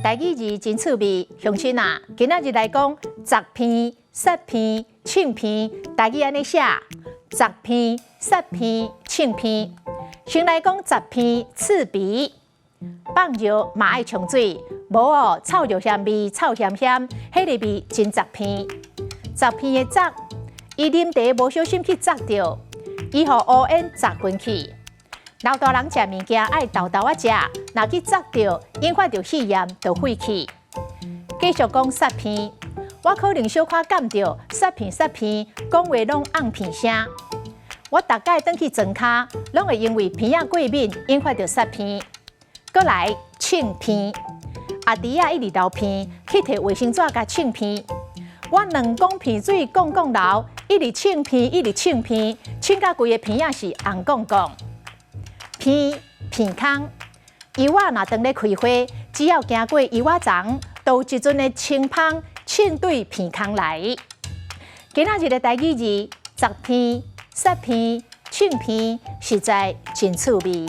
台語字真趣味，鄉親啊，今仔日來講齧鼻、殺鼻、凊鼻，台語按呢寫，齧鼻、殺鼻、凊鼻。先來講齧鼻、刺鼻，放尿嘛愛沖水，無哦臭尿薟味、臭薟薟，彼个味真齧鼻。齧鼻的齧，伊啉茶無小心去齧著，伊予烏煙齧昏去。老大人食物件愛沓沓仔食，若去齧著，引發著肺炎，就火去。繼續講殺鼻，我可能小可感著殺鼻殺鼻，講話攏甕鼻聲。我逐擺轉去庄跤，攏會因為鼻仔過敏，引發著殺鼻。閣來擤鼻，阿弟仔一直流鼻，去提衛生紙共擤鼻。我兩公鼻水摃摃流，一直擤鼻，一直擤鼻，擤甲規个鼻仔是紅摃摃。鼻鼻空，柚仔若當咧開花，只要行過柚仔叢，都有一陣的清芳衝對鼻空來。今仔日的台語字，齧鼻、殺鼻、凊鼻，實在真趣味。